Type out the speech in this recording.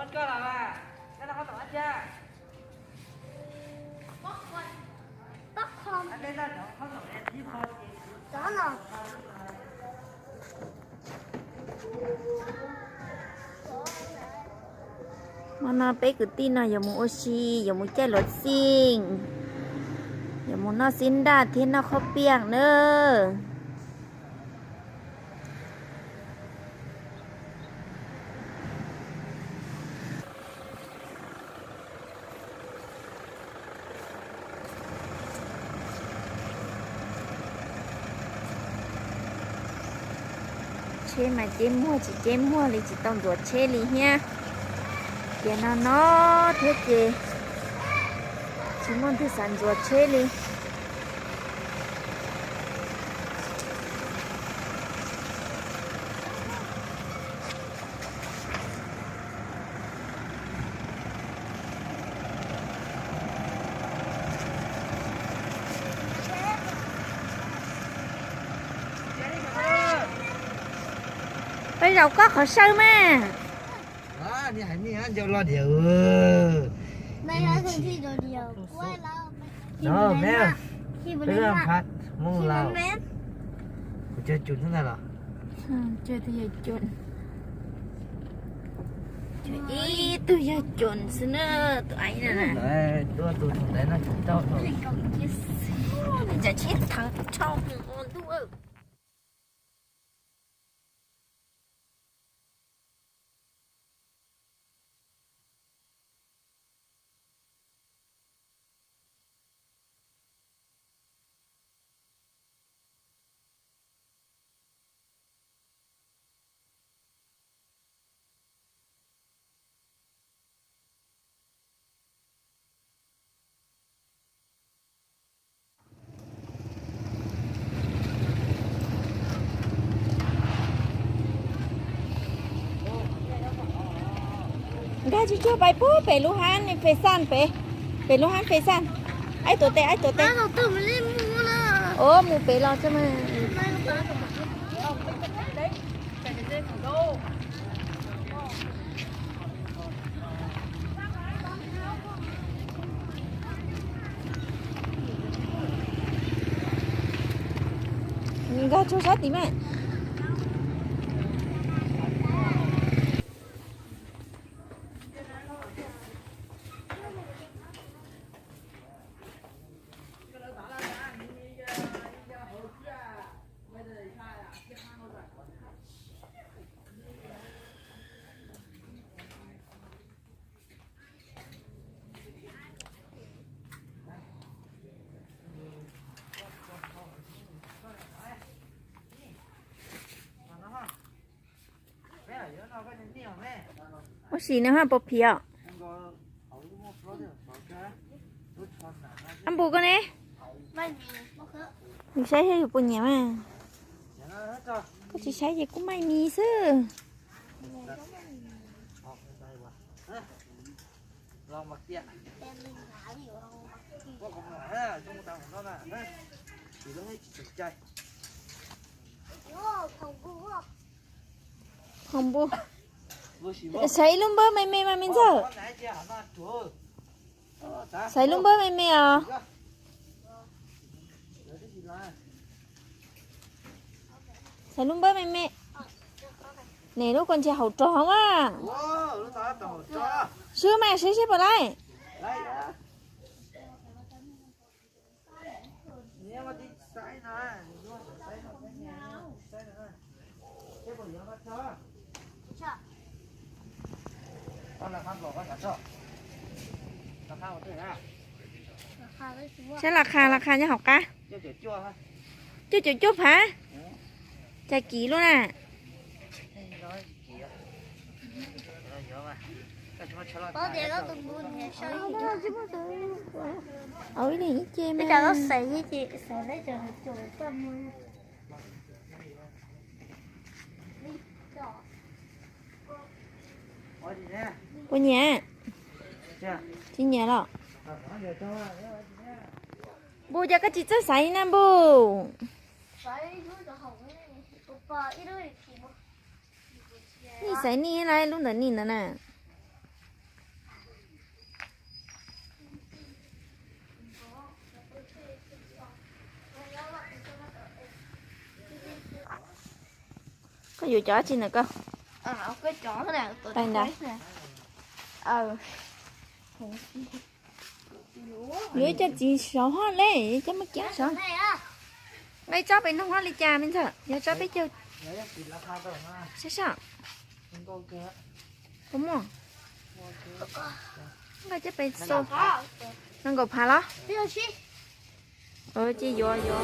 Hmo no peb kwv tij no yuav mus ua si, yuav mus caij luv xij, yuav mus noj xib nraj thiab noj qhob piaj nawb. Tsheb mas ceb muag tsis ceb muag li, tsis tau ntxuav tsheb li thiab. Ces no no thiab ces tsis muaj leej twg xav ntxuav tsheb li. Peb zaum koj qhov saw mas. Ib tug yawg Coom xwb na, tus aiv na. Tus ntawd no tsis tau, nws cov tsheb thawv tshau ntuj. Nkag tsuag tsuag pais puag pem lub hab Fes Xaj pem, pem lub hab Fes Xaj. Aib tuam tes, aib tuam tes. Os, mus pem los tso mas. Nkag tsuag sab tid mas. Ua si no haj puas phiv os? Ab npus koj ne? Yus saib saib yus puas nyiam mas. Koj tsis saib ces kuj maij mis xwb. Hoo npua. Xaiv ib lub npawb me me mas me ntxawg. Xaiv ib lub npawb me me os. Xaiv lub npawb me me. Nim lub ko ntshe haum rog mas. Swb mas, swb seb puas laib. Saib las khas, las khas nyob hauv qab. Cuaj caum cuaj phav. Cas kim luaj na. Ib leeg ib ce me. Puas nyiam? Tsis nyiam los? Npus, cas koj tsis txawj xaiv na npus? Nej xaiv nej la lub ntawm nej ntawd na. Koj yuav cov dab tsi ntawm koj? Tais ntawd. Yuav ib co txiv saud hov le, coj muab kiag saud. Nqa tsob pem no hov li cas me ntxhais? Yog tsob peb caug. Saib saib. Puas muaj? Nqa coj pem xo. Nees nkaum phav los? Ces yuav yuav.